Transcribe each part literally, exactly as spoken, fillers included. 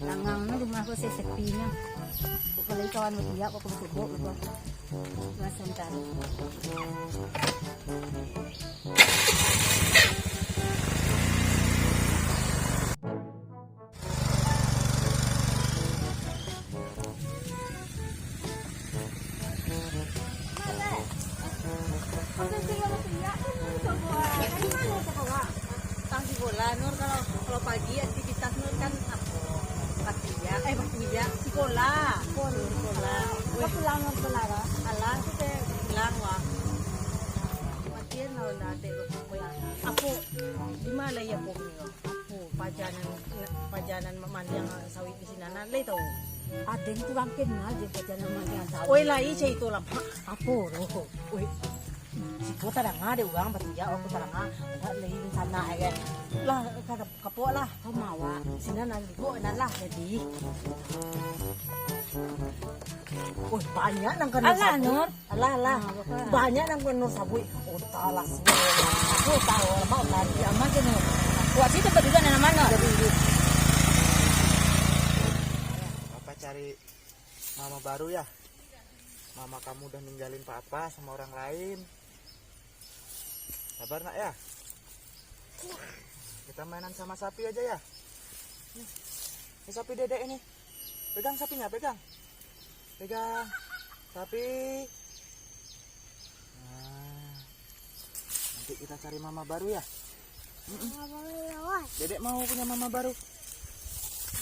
Langang ni rumah ko sesepi nyo. Kok kalau kawan batiak, kok basobok ko. Masa ntar. Tang sikola, Nur, kalau, kalau pagi aktivitas Nur kan apo? Batiak, eh, batiak, sikola. Sikola. Weh. Pulang Nur sikola, Kak? Alah, tu teh pulang, wah. Matian lah, ndak ado tu. Weh, apo? Di ma lai apo ni, Kak? Apo, paja nan, paja nan mamandiang sawit di sinan, lai tau? Aden kurang kenal jo paja nan mamandiang sawit. Oi, lai carito lah, Mak. Apo tu? Oi, siko tadanga dek urang batiak, aku tadanga. Ndak lai sanak, kan. Lah, kada kapok lah. Ka ma awak? Sinan nan liguak nan lah, jadi. Oi, banyak nan kanai sabun. Alah, Nur. Alah, alah. Ah, bukan. Banyak nan kena sabuik. Ota lah semua. Aku tahu lah, mau tadi. Ya, aman je, Nur. Buat situ berdua, nama Nur? Jadi, Papa cari mama baru, ya? Mama kamu udah ninggalin Papa sama orang lain. Sabar, Nak, ya. Kita mainan sama sapi aja, ya. Ini sapi Dedek ini. Pegang sapinya, pegang. Pegang. Sapi. Nah, nanti kita cari mama baru, ya. Mm-mm. Mama baru, ya, Wan. Dedek mau punya mama baru.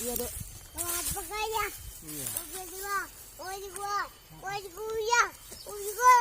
Iya, Dek. Mama apa kaya? Iya. Udah dua. Udah dua. Udah dua. Udah dua.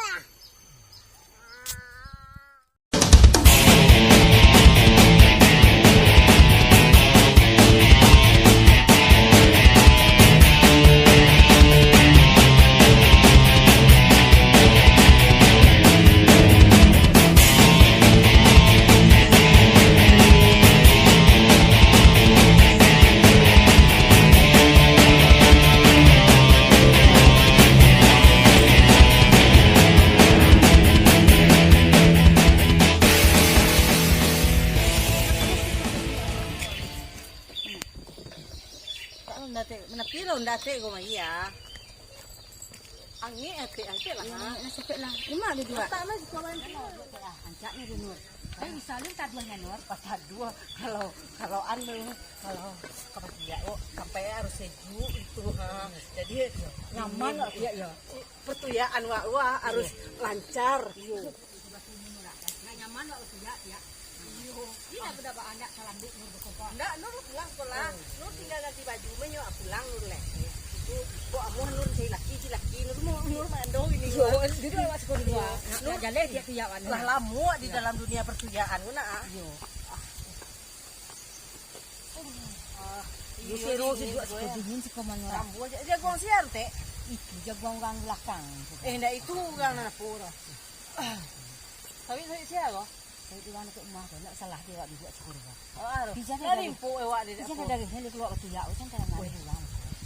Menapi lo ndatek ko mah iya. Angek atek, angek lah. Iya, angek lah, sakik lah. Lima ada dua. Tak lah, kawan. Ancak ni, Nur. Tapi bisa lu taduahnya, Nur. Pas taduah, kalau, kalau anu, kalau kapasiak, oh, sampai harus sejuk itu, ha. Jadi, nyaman lah, iya, iya. Pertuyaan wak, wak harus lancar. Iya. Ndak nyaman wak batiak, tiak. Iyo. Iko budak baanak salanduik Nur basobok. Ndak, Nur pulang sekolah. Oh. Nur tinggal ganti baju, menyo pulang Nur leh. Itu, kok amuah Nur cari laki, cari laki, Nur mau, Nur mandau ini. Iyo, Nur. Jadi awak sekolah dua. Iyo. Nak, nak jaleh tiak-tiak, Nur. Lah lamo di dalam dunia pertuyaan, nak, ah. Iyo. Ah, iyo, iyo, sejuk, sejuk, dingin, siko manorak. Rambu aja. Jaguang siar, Tek? Itu jaguang urang balakang. Eh, ndak itu urang nan apo tu? Sawit, sawit sia ko? Sawit urang dakek rumah tu, ndak salah dia awak duduak siko tu. Ah, tu. Bisa dari, bisa dari, dari keluar batiak, macam dalam. Weh.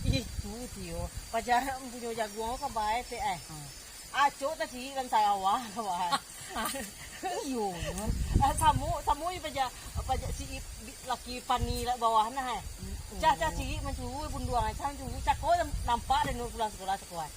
Itu, Tio. Paja punyo jaguang ko ka bae, Tek, eh. Hmm. Acok tadi kan sawah, ka bae. Iyo, Nur. Ah, samo, samo jo paja, paja si Ip, laki Pani lah bawah nah, eh. Mm-mm. Cah, cah cilik mancuru bunduang, cah mancuru, cako nampak dek Nur pulang sekolah, cako, eh.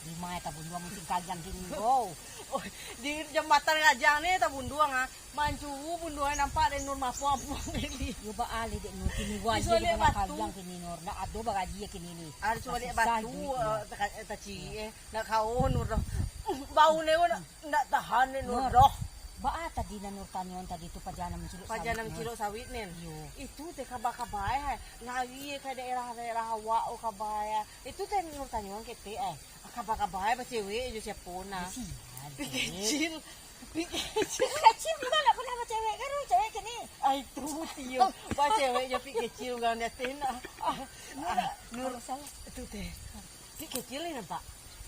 Di ma tabunduang musim kajang kini, bro? Oh, di jambatan kajang ni tabunduang, ah. Mancuru bunduang nampak dek Nur mapuang-mapuang ni. Yo, baa lai dek Nur kini, wajib dek batu. Kajang kini, Nur. Ndak ado baraji kini ni. Ado cuma dek batu, eh, tacirik, eh. Ndak kawa Nur doh. Bau ni pun ndak tahan ni, Nur, doh. Baa tadi nan Nur tanyoan tadi tu, paja nan mancilok sawit, Nur? Paja nan mancilok sawit, Nen. Iyo. Itu teh kaba-kaba, eh. Lari ka daerah-daerah awak, oh, kaba, eh. Itu teh Nur tanyoan ketek, eh. Kaba-kaba, eh, bacewek jo siapo, nah. Pi Kecil. Pi Kecil. Pi Kecil bukan ndak pernah bacewek, kan? Cewek kini. Ah, itu, Tio. Bacewek jo Pi Kecil urang di ateh, nah. Ah, Nur, ah, Nur. Itu teh. Pi Kecil ni nampak?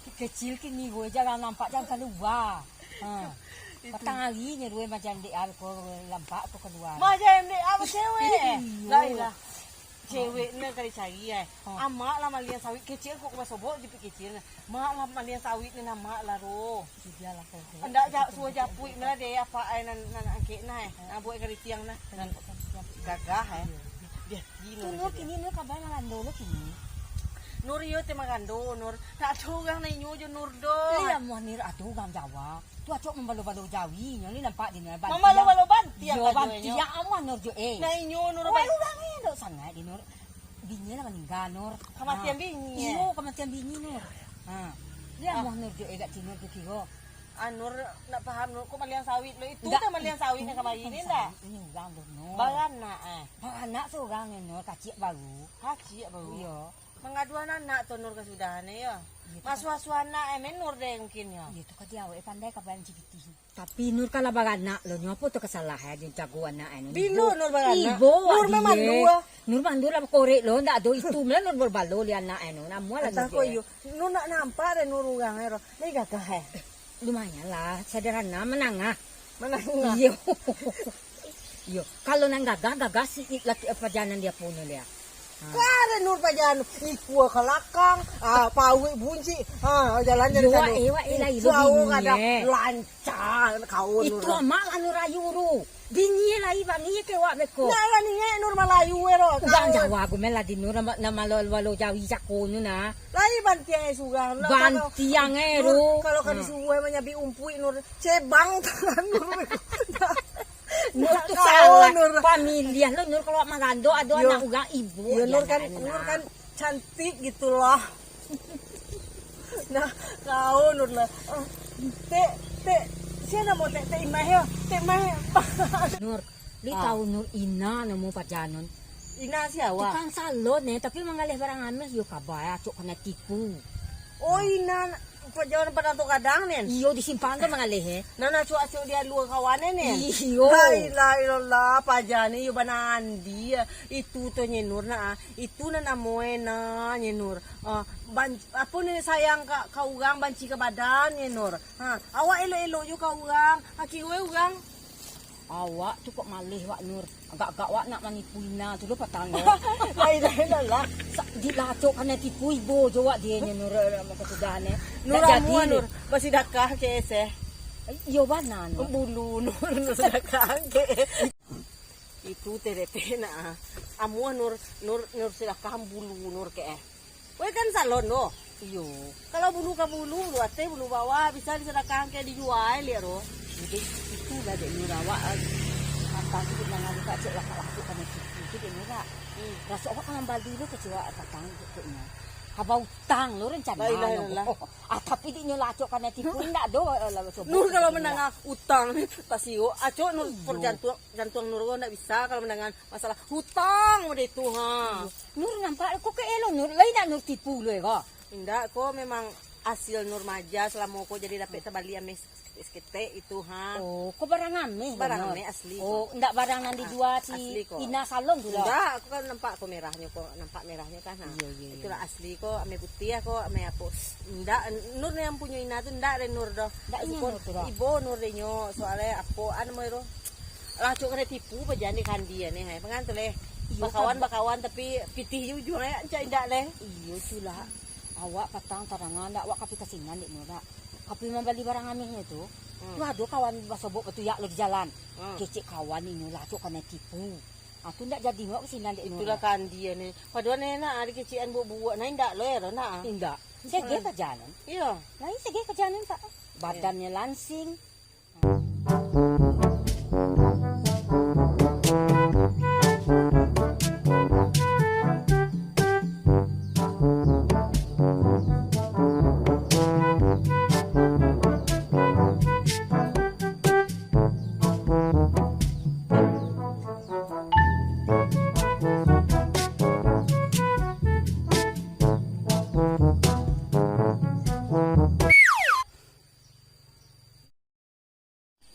Pi Kecil kini gue jarang nampak, jarang kalua. Ha. Itu. Patang ari nyo dua macam dek ar ko lampak tu kalua. Macam dek ar cewek, eh? Iyo. Lah, ilah. Cewek ni kali cari, eh. Ha. Amak lah malian sawit, Kecil kok basobok jo Pi Kecil. Mak lah malian sawit ni, amak lah tu. Sudah lah, kalau tu. Ndak ja-, suruah japuik ni lah dek apak, eh, nan, nan angkek nah, eh. Ha. Nan buek garitiang nah. Nan gagah, eh. Iyo. Kini Nur, kini Nur kabai marando lo kini. Nur, iyo teh marando, Nur. Ndak ado urang nan inyo jo Nur doh. Iyo, amuah Nur ado urang Jawa. Tu acok mambalo-balo jawi nyo ni nampak di Nur. Bantiang. Mambalo-balo bantiang. Iyo, kajonyo. Bantiang amuah Nur jo, eh. Nah, inyo Nur. Wai, urang elok sangaik di Nur. Bini lah maningga, Nur. Kamatian bini, eh? Iyo, kamatian bini, Nur. Ha. Iyo amuah Nur jo, eh, gak Cino tu kiro. Ah, Nur, ndak paham, Nur. Kok maliang sawit lo? Itu ndak, tu maliang sawit nan kamari ni, ndak? Ini urang doh, Nur. Baranak, eh? Baranak surang ni, Nur. Kaciak baru. Kaciak baru? Iyo. Mangaduan anak tu, Nur, kasudahan, yo. Iyo, tu kan. Masuah-suah anak, eh, men Nur deh mungkin, yo. Iyo, tu kan dia, eh, pandai kabayan si Pitih. Tapi Nur kan lah baranak lo, nyo apo tu kasalahan, eh, jago anak, eh, Nur. Bilo Nur baranak? Ibo, Nur awak memang dia. Nur mandua lah bakorek lo, ndak ado itu, malah Nur babalo li anak, eh, Nur. Namuah lah. Antah Nur kok dia. Iyo. Nur ndak nampak deh Nur urang, eh, Nur. Lai gagah, eh. Lumayan lah, sederhana, manangah. Manangah. Iyo. Iyo, kalau nan gagah, gagah si laki pajanan dia punyo dia. Ha. Karen Nur pajanan, ikua ka lakang, ah, pauik buncik, ha, jalan dari sano. Iyo, wak, eh, wak, eh, lai lo bini, eh. Lancar kau, Nur. Itu amak lah Nur ayu tu. Bini lai bani kewak beko. Ndak lah ni, eh, Nur Malayu, eh, ro. Urang Jawa, gumel lah di Nur, nama, nama lo, lo, lo jawi cako nyo nah. Lai bantiang, eh, surang. Bantiang, eh, Nur, ro. Kalau ka disuruah manyabik umpuik, Nur, cebang tangan, Nur. Nur tu salah. Nur. Pamiliah lo, Nur, kalau marando, ado anak urang ibo. Yo, Nur kan, Nur kan cantik gitulah. Nah, kau, Nur, lah. Ah, Tek, Tek, sia namo Tek, Tek Imah yo? Tek Imah. Nur, li tahu Nur Ina namo pajanan? Ina sia, wak? Tukang salon, eh, tapi mangaleh barang ameh, yo kabai, acok kanai tipu. Oh, Ina, pajanan Padang tu kadang, nen? Iyo, di simpang tu mangaleh, eh. Nah, nah, acok-acok di alua kawan, eh, nen? Iyo. La ilaha illallah, pajanan, yo bana andi, eh. Itu tu, Nyai Nur, nah, ah. Itu nan namoe nah, Nyai Nur. Ah, ban-, apo ni, sayang ka, ka urang, banci ka badan, Nyai Nur. Ha, awak elok-elok jo ka urang, aki gue urang. Awak tu kok maleh wak, Nur. Agak-agak wak nak manipu Ina tu lo patang ko. Lain-lain lah. Sa-, di lacok kanai tipu ibo jo wak dia, Nyai Nur, eh, mako sudah ni. Nur, amuah, Nur. Basidakah ke, seh? Iyo bana, Nur. Bulu, Nur, Nur sidakah ke. Itu T D P nak, ah. Amuah Nur, Nur, Nur sidakah bulu Nur ke, eh. Weh kan salon doh. Iyo. Kalau bulu ka bulu, bulu ateh, bulu bawah, bisa disadakahkan ke dijua, liak doh. Jadi, itulah dek Nur awak, ah, patang tu nak ngadu kak cek lakak-lakuk kanai tipu tu dek Nur, Kak. Hmm. Raso awak ka mambali lo kecewa patang pokoknyo. Kaba utang lo rencana. La ilaha illallah. Ah, tapi dek nyo lacok kanai tipu, indak doh, eh, lah, coba. Nur kalau mandanga utang ni, tasirok, acok Nur, iyo, perjantuang, jantuang Nur ko ndak bisa kalau mandanga masalah hutang model itu, ha. Iyo. Nur nampak ko ke elo, Nur. Lain nak Nur tipu lo, eh, ko? Indak, ko memang hasil Nur maja selamo ko jadi dapek tabali ameh saketek-saketek itu, ha. Oh, ko barang ameh. Barang ameh asli ko. Oh, ndak barang nan dijua di Ina salon tu lah. Indak, aku kan nampak ko merahnyo ko, nampak merahnyo kan, ha. Iyo, iyo, iyo. Itulah asli ko, ameh putiah ko, ameh apo. Ndak, Nur yang punyo Ina tu ndak deh Nur doh. Ndak inyo Nur tu doh. Ibo Nur deh nyo, soalnyo apo, anu, Nur tu. Lah, cok, kanai tipu bajan dek kandi ni, hai. Pangan tu leh. Iyo, bakawan, kan. Bakawan, tapi pitih di ujuang, ya, cak indak leh. Iyo, itulah. Awak patang tarangan, ndak awak ka pai ka sinan, dek Nur, dak. Ka pai mambali barang ameh nyo tu. Hmm. Tu ado kawan basobok batuyak lo di jalan. Hmm. Kecek kawan inyo lah, cok, kanai tipu. Ah, tu ndak jadi awak ka sinan, dek Nur. Itulah kandi ni. Padohal ni nak, ado kecekan buak-buak. Nah, indak lo, ya, lo, nak, ah. Indak. Sege ka jalan. Iyo. Lain sege ka jalan, Pak. Iyo. Badannyo lansing.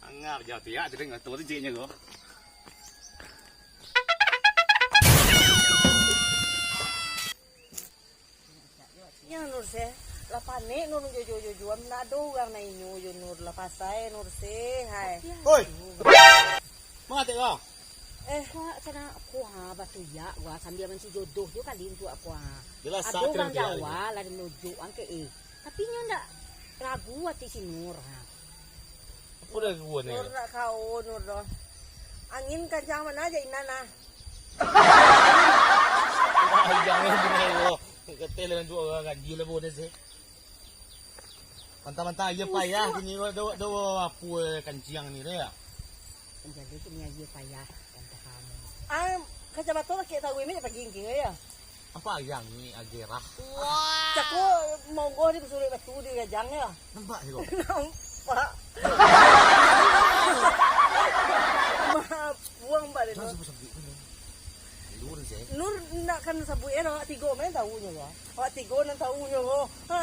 Angah ja tu, ya, dia dengar tu, tu jiknya ko. Yang Nur seh, lah panek Nur jojo-jojo, ndak ado urang nan inyo jo Nur lah pasai Nur seh, hai. Oi. Mangatek ko? Eh, ko kena ko ha batuyak ko ha, sambil manci jodoh jo kali untuak ko ha. Ado urang Jawa lah di Mojok angke eh. Tapi nyo ndak ragu ati si Nur ha. Apo dah ragu ni? Nur ndak kao Nur doh. Angin kancang bana aja inan ah. Ayang ni bini lo. Kata lah dua orang kan dia lah bodoh sih. Mantap-mantap aja payah kini do do apo kancing ni dah. Jadi kini aja payah kan tahan. Ah, kacamata lah kek tahu ini pagi kini ya. Apa ayang ni agerah? Cako monggo di basulik batu di gajang ya. Nampak sih kau? Nampak. Maaf, buang balik. Jangan sebut-sebut. Nur je. Nur nak kan sabut eh, awak tigo main tahu nyo lah. Awak tigo nan tahu nyo lah. Ha.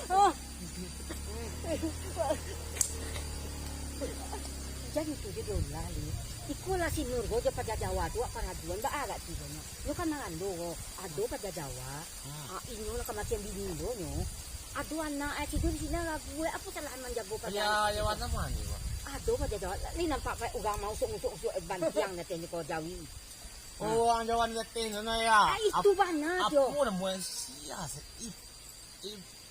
Ha. Jadi tu je dolah ni. Iko lah si Nur ko je paja Jawa tu awak parajuan ba agak tigo nyo. Nyo kan marando ko. Ado paja Jawa. Ah, inyo lah kamatian bini lo nyo. Ado anak eh tigo di sini ragu eh. Apo salah manjago paja? Ya, ya warna mani, Pak. Ado paja Jawa. Ni nampak urang mau usuk-usuk-usuk eh, bantiang katanya ko jawi. Oh, urang Jawa ni latih sana ya. Ah, itu bana jo. Apo namo sia?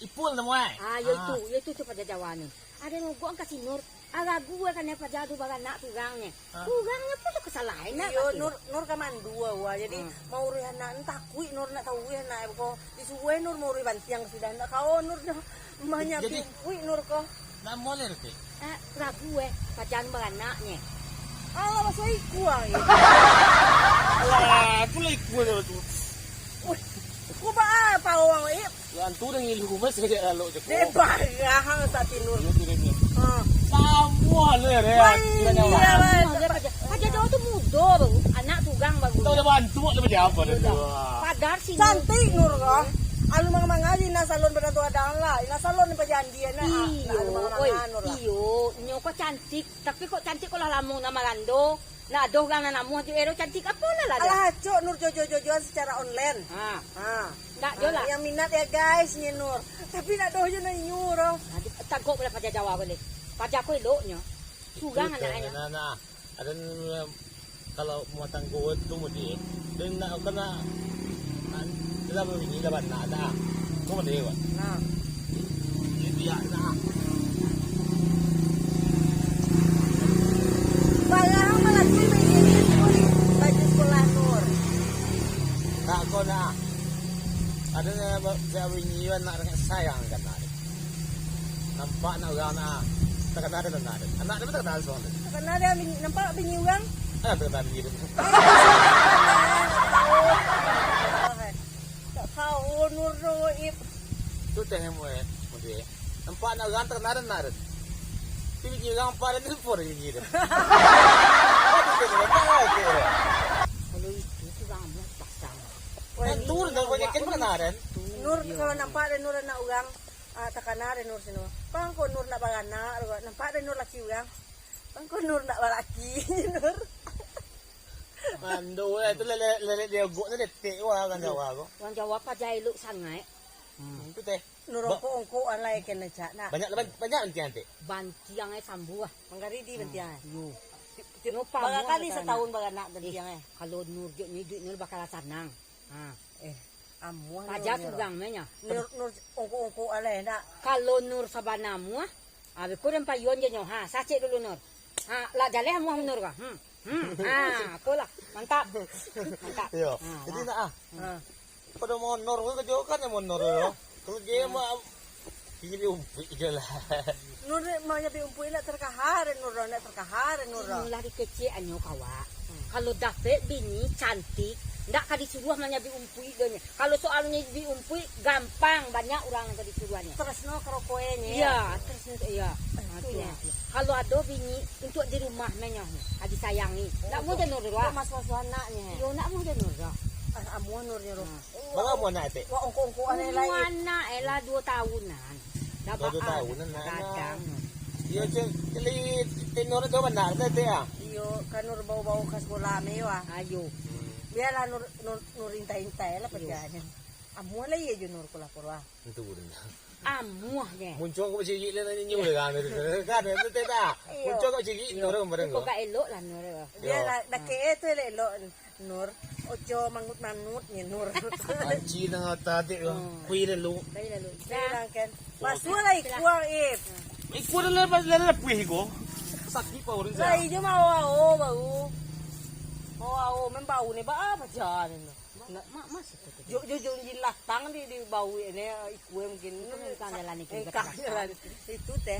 Ipul namo eh. Ah, yo itu, yo itu tu paja Jawa ni. Ada nogok angka si Nur. Aragu eh kan paja tu baranak turangnyo. Turangnyo pun tu kesalahan nak. Iyo, Nur, Nur ka mandu wa. Jadi mau uruih anak, takuik Nur nak tahu eh anak ko. Disuruh eh Nur mau uruih bantiang sudah nak kau Nur dah. Banyak kuik Nur ko. Namo le tu? Ah, ragu eh, paja tu baranaknyo. Alah, masuk ikua eh. Wah, aku lah ikua dah tu. Wih, ku ba apa orang eh? Antu dah ngilu mas dia lalu je. Dek barang sa ti Nur. Ha. Samo le re. Paja Jawa tu mudo baru, anak tugang baru. Tahu dah bantu le macam apa dah tu. Padahal si Nur cantik Nur ko. Alu manga-manga di na salon beratu ada lah. Ina salon ni pajandian lah. Iyo, oi, iyo, nyo ko cantik, tapi kok cantik kok lah lamo nak marando. Nak ado urang nan namuah jo ero cantik apo lah lah. Alah acok Nur jojo-jojoan secara online. Ha. Ha. Ndak jo lah. Yang minat ya guys, ni Nur. Tapi nak doh jo nak inyo doh. Tagok lah paja Jawa ko le. Paja ko eloknyo. Surang anaknyo. Nah, nah. Ada kalau rumah tangga tu mesti. Dan nak kena Dah babini lah bana dah. Kau mana buat? Nah. Jadi ya dah. Barang malah tu baju sekolah Nur. Tak kau nak. Ada nak siap bini nak dengan sayang kan nak. Nampak nak urang nak. Takana ado anak ado. Anak ado takana suang tu. Takana ado bini, nampak bini urang. Anak takana bini tu. Tak tahu Nur tu, Ip. Tu teh mu eh, mode. Nampak anak urang takana ado anak ado. Tu bini urang apa ado tu pun bini tu. Kalau itu tu rambut pasang. Kan Nur dah banyak kan takana ado. Nur kalau nampak ado Nur anak urang. Ah, takana deh Nur sino. Bang, kok Nur nak baranak, nampak deh Nur laki urang. Bang, kok Nur nak balaki, Nur. Mando eh, tu lele lele dia gok ni detek wah kan Jawa ko. Wang Jawa paja elok sangaik. Hmm, tu teh. Nur ongkok-ongkok alai kena cak nak. Banyak banyak bantiang teh. Bantiang eh sambuah. Manggari di bantiang eh. Yo. Barang kali setahun baranak bantiang eh. Kalau Nur jok ni duit Nur bakal sanang. Ha. Eh, amuah Paja Nur, Nur. Surang meh nyo. Nur, Nur ongkok-ongkok alai ndak? Kalau Nur sabana muah, ah, beko dan payuan je nyo. Ha, sacek dulu Nur. Ha, lah jaleh amuah Nur ka. Hmm. Hmm. Ha, apolah. Mantap. Mantap. Yo. Ha, jadi lah. Nak ah. Ha. Pada monor ko kerjo kan ya monor yo. Kalau dia mah Pingin diumpuik je lah. Nur ni maunya diumpuik nak terkahar, Nur nak terkahar, Nur. Inilah dikecek anyo kawak. Hmm. Kalau dapek bini cantik, ndak ka disuruah maunya diumpuik donyo. Kalau soalnyo diumpuik, gampang, banyak urang nan ka disuruahnyo. Terus no kerokoenyo. Iya, terus no, iya. Ha, tu nyo. Kalau ado bini untuk di rumah maunya, ha, disayangi. Ndak mau je Nur doh. Mas-mas anaknyo. Iyo, ndak mau je Nur doh. Ah, amuah Nur nyo. Ha. Bara umua anak atek? Wah, ongko-ongko aneh lai. Umua anak eh lah duo tahunan. Dah duo tahunan, anak. Gadang. Iyo, cek, celi tenor tu bana, atek ah. Iyo, kan Nur bawa-bawa ka sekolah me yo ah. Ayo. Hmm. Biarlah Nur, Nur, Nur intai-intai lah pajanyo. Amuah lah iyo jo Nur ko lapor wah. Itu benar. Amuah je. Muncul ko cilik lah nyo lah kan. Kan, atek ah. Iyo. Muncul ko cilik Nur bareng. Kok gak elok lah Nur. Biarlah, dak ke tu elok-elok. Nur, ojo mangut-mangut ni, Nur. Panci tangah otak atik tu. Hmm. Kui lalu. Kui lalu. Kui lah kan. Pasuah lah ikua, Ip. Ikua dah lah, lah, lah, puih ikua. Sakit pa urang. Lah, ijo mau, oh, bau. Oh, awo, men bau ni, ba, apa jan? Mak, mak, masih tu. Jo, jo, jo, jin latang di, di bau ni, ikue mungkin. Itu mungkin jalan ni, engkah jalan. Itu teh.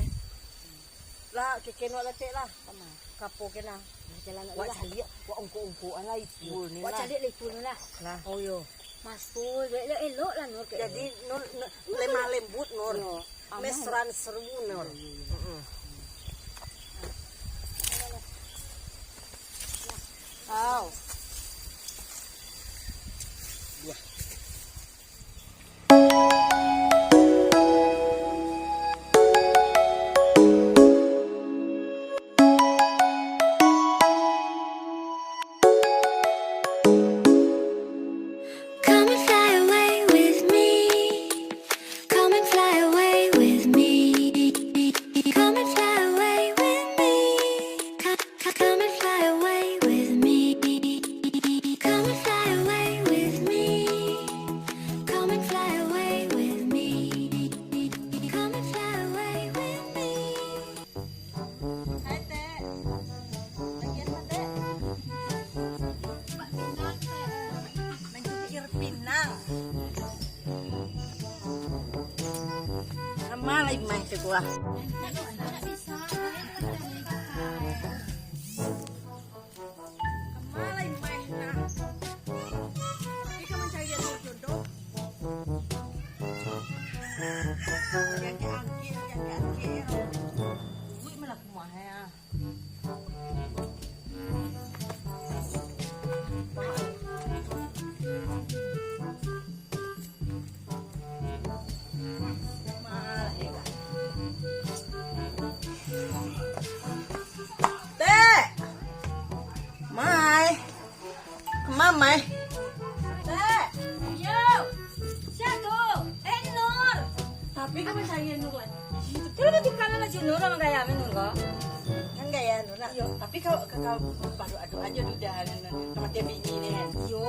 Lah, keke nak letek lah. Sama. Kapo ke nah. Jalan wak lah. Caliak, wak ungkuk-ungkuk lah itu ni lah. Wak caliak lah itu ni lah. Lah. Oh, yo. Mas tu, elok, elok lah, Nur, kek. Jadi, Nur, Nur, lemah lembut, Nur. Yo. Mesra seru, Nur. Yo, yo, yo. Heeh. Au. Buah. Come and fly away with me. Come and fly away with me. Come and fly away with me. Come, come, come and fly away with me. Come and fly away with me. Come and fly away with me. Come and fly away with me. Hai, Tek. Bagian mana, Tek? Buat pinang, Tek. Mencukir pinang. Sama lagi main sebuah. Kama lai maeh nah. Tapi ka mancari anak jodoh. Jangkek-angkek, jangkek-angkek. Duit malah kumaha ya. Tek! Mai! Kama, Mai? Tek! Yo! Sia tu? Eh, Nur! Tapi ka mancari Nur lai. Kenapa tukar lah si Nur, sama gaya Nur ko? Kan gaya Nur lah. Iyo. Tapi kalau, kalau baru ado aja duda nan, nan, nan mati bini ni kan. Iyo.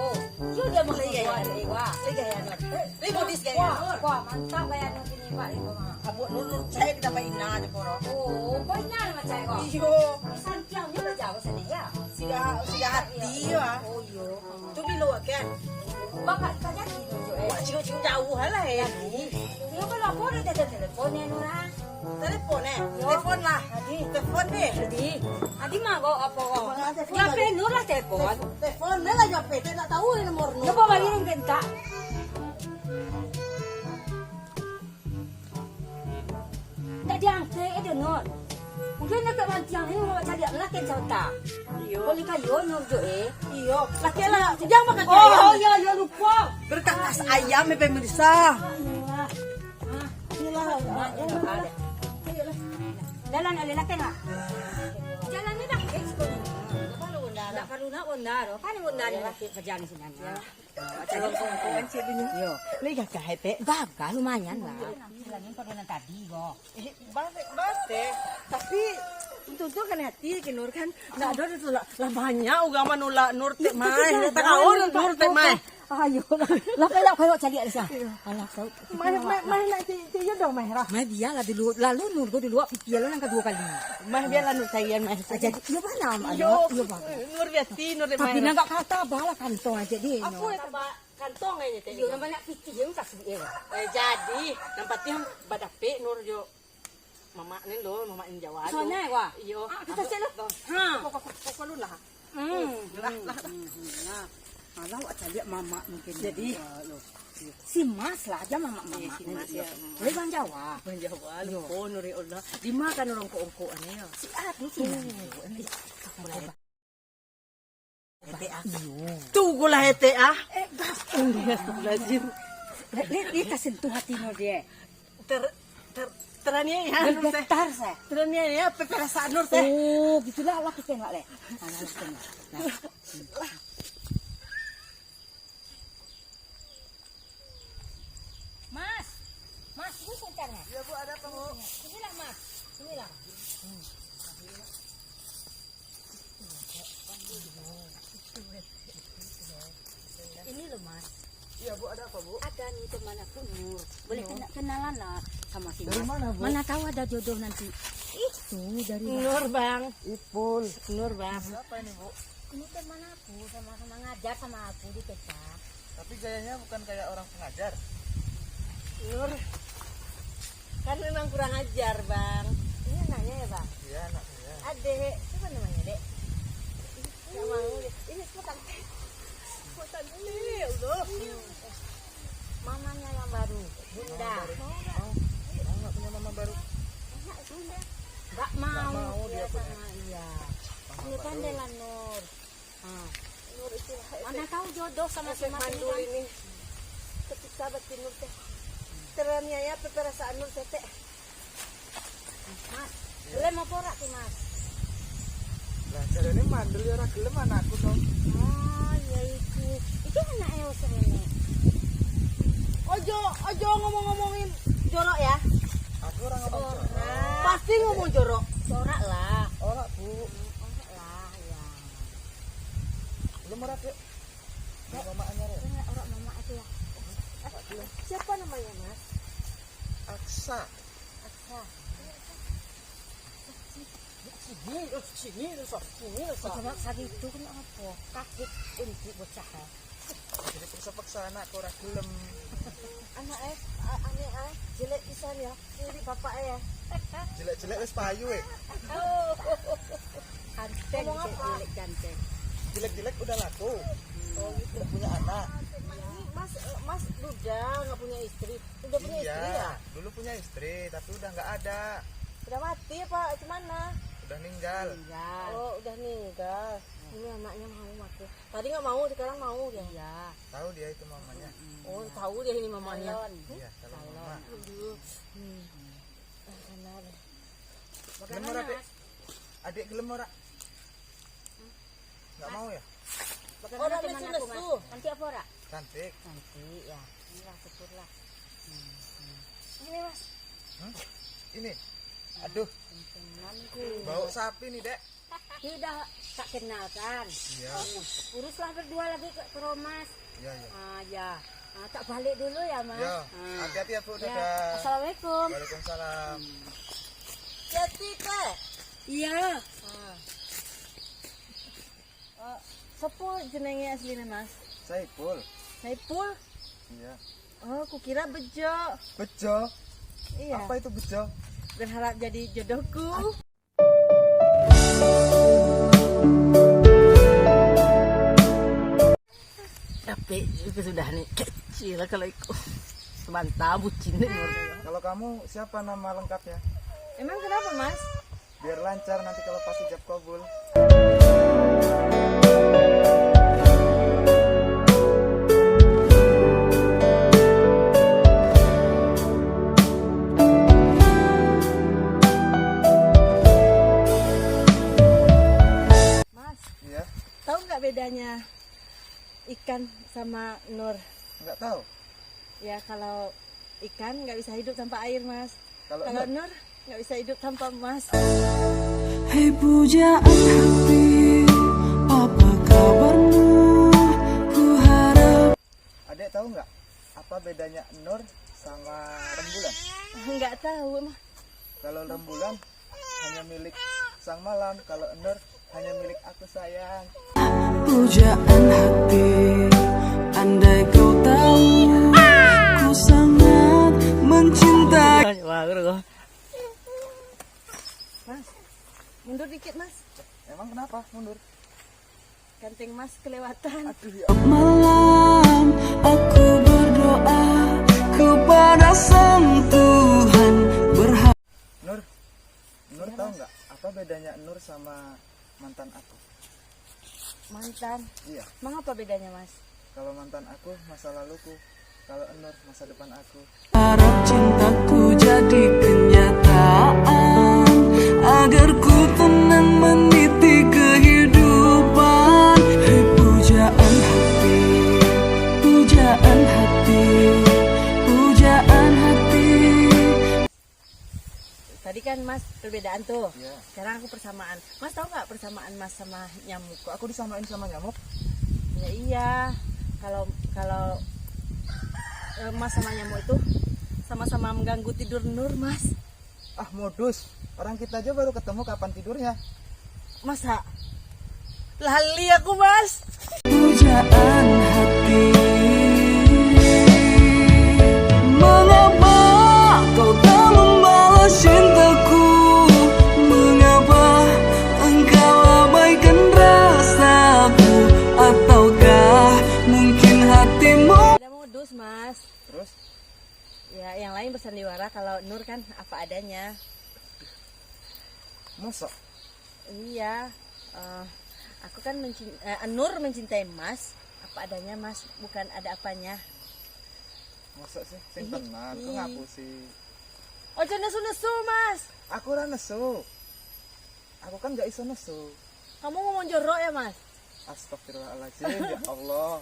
Iyo, dia mau gaya Nur. Gaya Nur. Dia gaya Nur. Dia modis gaya Nur. Wah, wah, mantap gaya Nur ni, Pak. Abuak Nur, Nur cek kita Pak Ina aja poro. Oh, kau Ina nama cek kau? Iyo. Santiang ni lah jauh sana ya. Sudah, sudah hati ya. Oh, iyo. Tu bilo kan? Bapak kita jadi tu, eh. Wah, cikgu-cikgu jauh lah, eh. Jadi, iyo, kalau apa ni, dia telepon ya, Nur, ah. Telepon, eh? Yo. Telepon lah. Adi. Telepon deh. Adi. Adi mah kok apa kok? Telepon lah, telepon. Jape Nur lah telepon. Telepon, Nur lah jape. Dia nak tahu ni nomor Nur. Cuba bagi Nur gentak. Tak diangkek eh, dia, Nur. Mungkin nak kat mantiang ni, mau cari lelaki yang cerita. Iyo. Boleh kayo, Nur, jo, eh? Iyo. Laki lah, jangan makan ayam. Oh, iyo, iyo, lupa. Berkakas ayam, eh, pemirsa. Ayolah. Ah. Ayolah. Jalan, alih laki nak? Jalan ni dah. Eh, sekolah. Tak perlu nak bondar. Kan bondar ni laki kerjaan sini. Ya. Macam ni. Kan cik dunia. Yo. Ni gagah, eh, Tek? Gagah, lumayan lah. Jalan ni pada tadi, kok. Eh, baik, baik, eh. Tapi, untung tu kan hati ke Nur kan. Ndak ada tu lah. Lah banyak urang manolak Nur, Tek, mai. Ndak tahu Nur, Tek, mai. Ayo lah. Lah, kayak, kayak cari ada sah. Alah, tahu. Mai, mai, mai nak cari, cari jodoh, mai lah. Mai biarlah dulu. Lalu Nur tu dulu, pikir lah yang kedua kali. Mai biarlah Nur carian, mai. Ah, jadi, iyo, bana, Mak. Iyo. Iyo, bana. Nur biati, Nur, Tek, mai. Tapi nak kata, balah kantong aja deh. Apa yang tambah kantong aja, Tek? Iyo, yang banyak pitih, yang kasih, eh. Eh, jadi, yang penting badapek Nur jo. Mamak ni lo, mamak ni Jawa tu. Soalnya, wah. Iyo. Ah, kita cek lo. Ha. Kok, kok, kok, kok lu lah. Hmm. Lah, lah, lah. Hmm, hmm, lah. Alah, awak caliak mamak mungkin. Jadi, si Mas lah aja mamak-mamak. Eh, si Mas, yo. Weh, Bang Jawa. Bang Jawa, lupo, Nur, ya Allah. Di ma kan urang ongkok-ongkok ni, yo? Si Adu, si Adu. Etek ah. Iyo. Tu gulah etek ah. Eh, gas. Astagfirullahaladzim. Ni, ni tasentuh hati Nur dia. Ter, ter, teraniaya Nur, teh. Bergetar, saya. Teraniaya, pe-, perasaan Nur, teh. Oh, gitulah, lah, kita nak, leh. Nah, nah, kita nak. Nah. Mas, Mas, ini sebentar, Mas. Iya, Bu, ada apa, Bu? Sinilah, Mas. Sinilah. Ini loh, Mas. Iya, Bu, ada apa, Bu? Ada nih teman aku, Nur. Boleh kena-, kenalan lah sama si Mas. Dari mana, Bu? Mana tahu ada jodoh nanti. Itu dari Nur, Bang. Ipul. Nur, Bang. Siapa ini, Bu? Ini teman aku, sama-sama ngajar sama aku di T K. Tapi gayanya bukan kayak orang pengajar. Nur, kan memang kurang ajar, Bang. Ini anaknya ya, Bang? Iya, anak saya. Adek, siapa namanya, Dek? Ih, nggak mau, Dek. Ini spontan. Spontan, ya Allah. Mamanya yang baru, Bunda. Mama baru. Mau nggak? Mau, mau nggak punya mama baru? Enak, Bunda. Nggak mau, nggak mau dia, dia punya sama, iya. Mama baru. Ini kan Dela Nur. Ah. Nur itu lah, mana tahu jodoh sama si Mas Mandul ini. Ketika batin Nur teh teraniaya perasaan Nur teh. Mas, gelem apa ora tu, Mas? Lah, caranya mandul ya ora gelem anakku to. Oh, iya itu. Itu anak Elsa ini. Ojo, ojo ngomong-ngomongin jorok ya. Aku orang ngomong jorok. Pasti ngomong jorok. Corak lah. Ora, Bu. Corak lah, ya. Belum ora, Dek. Dek, mama anyar ya? Orang mama itu ya. Siapa namanya, Mas? Aksa. Aksa. Sini, oh, sini, oh, sini, oh, sini. Cuma sari itu kenapa? Kaget inti bocah, eh. Jadi paksa-paksa anak kau ora gelem. Anak, eh, a-, anak, eh, jelek pisan ya. Ini bapak, eh. Jelek-jelek wis payu, eh. Oh. Ganteng, ngomong apa? Jelek ganteng. Jelek-jelek udah laku. Oh, gitu. Udah punya anak. Ini Mas, eh, Mas duda nggak punya istri. Udah punya istri ya? Iya, dulu punya istri, tapi udah nggak ada. Udah mati apa gimana? Udah ninggal. Meninggal. Oh, udah ninggal. Ini anaknya mau aku. Tadi nggak mau, sekarang mau dia. Iya. Tahu dia itu mamanya. Mm-mm. Oh, tahu dia ini mamanya. Calon. Iya, calon mama. Calon. Aduh. Hmm. Eh, benar. Gelem ora, Dek? Adik gelem ora? Nggak mau ya? Bagaimana teman aku, Mas? Cantik apa ora? Cantik. Cantik ya. Inilah, syukurlah. Hmm, hmm. Ini, Mas. Hmm? Ini? Aduh. Bau sapi nih, Dek. Ini udah tak kenal kan? Iya. Uruslah berdua lagi ke, ke Romas. Iya, iya. Ah, ya. Ah, tak balik dulu ya, Mas. Ya. Ah. Hati-hati ya, Bu. Ya. Dadah. Assalamualaikum. Waalaikumsalam. Hmm. Hati-hati, Kak. Iya. Ah. Eh, sopo jenenge asline, Mas? Saipul. Saipul? Iya. Oh, kukira bejo. Bejo? Iya. Apa itu bejo? Berharap jadi jodohku. Capek juga sudah ni. Kecil lah kalau ikut. Sebentar bucin ni. Kalau kamu siapa nama lengkapnya? Emang kenapa, Mas? Biar lancar nanti kalau pas ijab kabul. Mas, iya? Tahu nggak bedanya ikan sama Nur? Nggak tahu. Ya, kalau ikan nggak bisa hidup tanpa air, Mas. Kalau Nur? Kalau Nur nggak bisa hidup tanpa emas. Hei pujaan hati, apa kabarmu? Ku harap. Adek tahu nggak apa bedanya Nur sama rembulan? Nggak tahu, Mas. Kalau rembulan hanya milik sang malam, kalau Nur hanya milik aku, sayang. Pujaan hati, andai kau tahu, ku sangat mencintai. Wah, aku udah. Mas, mundur dikit, Mas. Emang kenapa mundur? Ganteng Mas kelewatan. Aduh, ya. Malam aku berdoa kepada Sang Tuhan, berha- Nur, Nur, iya, tahu nggak apa bedanya Nur sama mantan aku? Mantan? Iya. Emang apa bedanya, Mas? Kalau mantan aku masa laluku, kalau Nur masa depan aku. Harap cintaku jadi kenyataan, agar ku tenang meniti kehidupan. Hei pujaan hati, pujaan hati, pujaan hati. Tadi kan Mas perbedaan tuh. Iya. Sekarang aku persamaan. Mas tahu nggak persamaan Mas sama nyamuk? Kok aku disamain sama nyamuk? Ya iya. Kalau, kalau, eh, Mas sama nyamuk itu sama-sama mengganggu tidur Nur, Mas. Ah, modus. Orang kita aja baru ketemu, kapan tidurnya? Masa? Lali aku, Mas. Pujaan hati. Mengapa kau tak membalas cintaku? Mengapa engkau abaikan rasaku? Ataukah mungkin hatimu Udah modus, Mas. Terus? Ya, yang lain bersandiwara, kalau Nur kan apa adanya. Masa? Iya, eh, aku kan mencin- eh, Nur mencintai Mas apa adanya, Mas, bukan ada apanya. Masa sih? Sing tenan. Kok ngaku sih? Ojo nesu-nesu, Mas. Aku ora nesu. Aku kan gak iso nesu. Kamu ngomong jorok ya, Mas? Astagfirullahaladzim, ya Allah.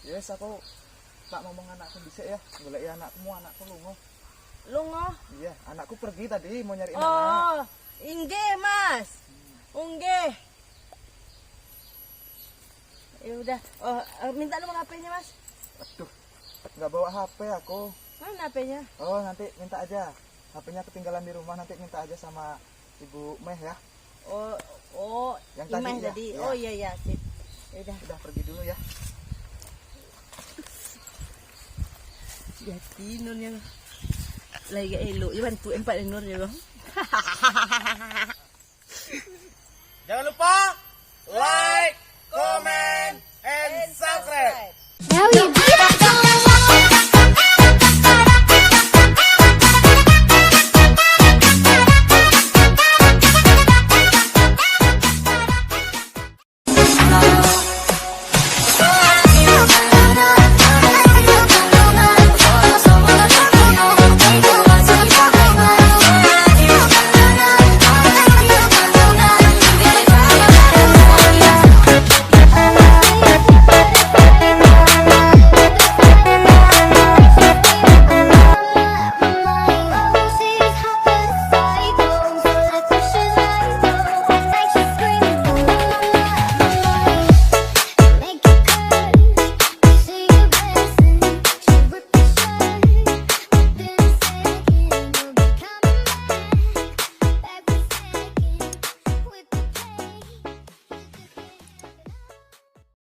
Ya wes, aku tak ngomong anakku dhisik ya. Golek ya anakmu, anakku lungo. Lungo. Iya, anakku pergi tadi mau nyari anak. Oh, inggih, Mas. Inggih. Ya udah. Oh, eh, minta nomor H P-nya, Mas. Aduh, nggak bawa H P aku. Mana H P-nya? Oh, nanti minta aja. H P-nya ketinggalan di rumah, nanti minta aja sama Ibu Meh ya. Oh, oh, Yang Imah tadi, ya, tadi. ya. Oh iya, iya, sip. Ya udah. Udah, pergi dulu ya. Jati Nurnya. Lagi gak elok je bantu empat Nurnya, Bang. Jangan lupa like, comment, and subscribe. Now you